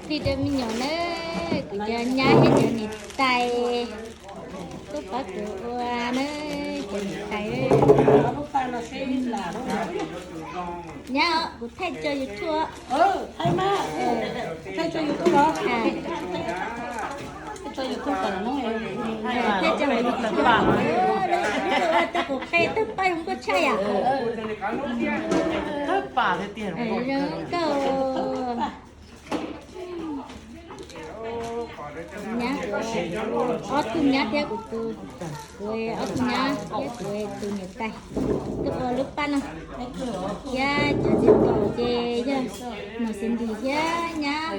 Li rau me nyuam na, kuv cov nyab thiab cov niam tais tuaj pab kuv ua na, cov niam tais. Nyab, kuv thaij tso YouTube. Thaij tso YouTube los? Thaij tso YouTube. Tau kuv qe tawg paj zoo nkauj tshaj yam. Nkauj. Nyab, ob tug nyab thiab kuv tus, kuv ob tug nyab thiab kuv tus niam tais tuaj ua lub paj no thiab cov txiv nkaus ces yog Mus Xis Nris thiab nyab,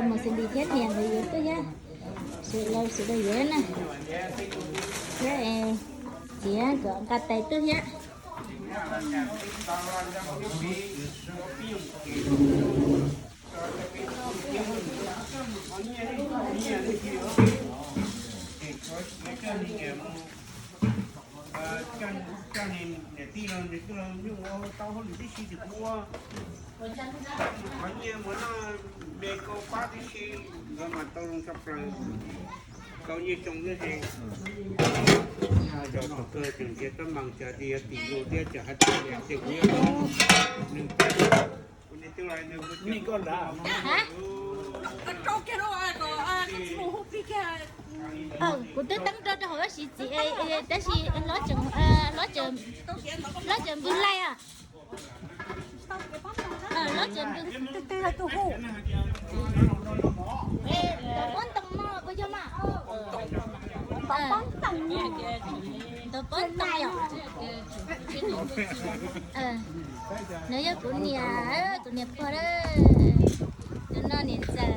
Mus Xis Nris thiab niam nkawd yuav tuaj thiab, sawv daws sawv daws yuav na, thiab txiv nkawd nqa tais tuaj thiab. Coj niam tij los nws twb los nyuj ua tau hauj lwm tib si ces kuv ua, qhov nyiaj mus noj me kau pab tib si, nkawd mas tau zoo tshaj plaws, tau nyiaj tsoo tib si. Cov thaum kawg tseem nrhiav teeb meem, tseem tias yog tim yus thiab tseem hais tias kuv yog nws, kuv niam tij los nws, kuv niam tij los nws. Kuv twb teeb rau rau hauv siv txiv, tab sis hlob tseem, hlob tseem npws laij os. Hlob tseem npws. Tus pob ntoo no puas yog mas? Tus pob ntoo yom. Nws yog kuv niam, kuv niam pog, tus no niam ntxawm,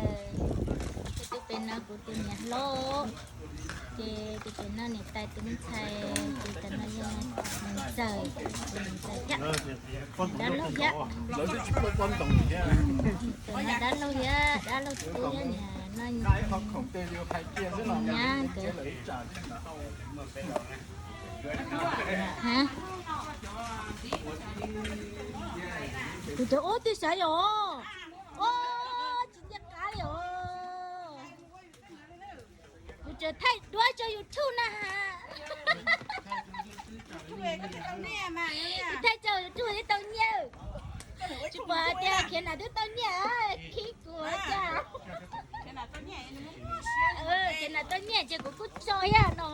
ces tus pem no kuv tus niam hlob, ces tus pem no niam tais tus me ntxhais, ces tus no yog niam ntxawm, tus niam ntxawm thiab. Dab laug thiab, tus no dab laug thiab, dab laug tub thiab niam no nyab nkawd. Kuv cov ub twb sawv yom. Ua tsis nyiaj qab li os. Kuv tseem thaij duab tso YouTube na. Thaij tso YouTube thiaj tau nyiaj. Tsis pom hais tias Khiav Nam twb tau nyiaj, khib kuv cas. Khiav Nam tau nyiaj ces kuv kuj tso thiab no.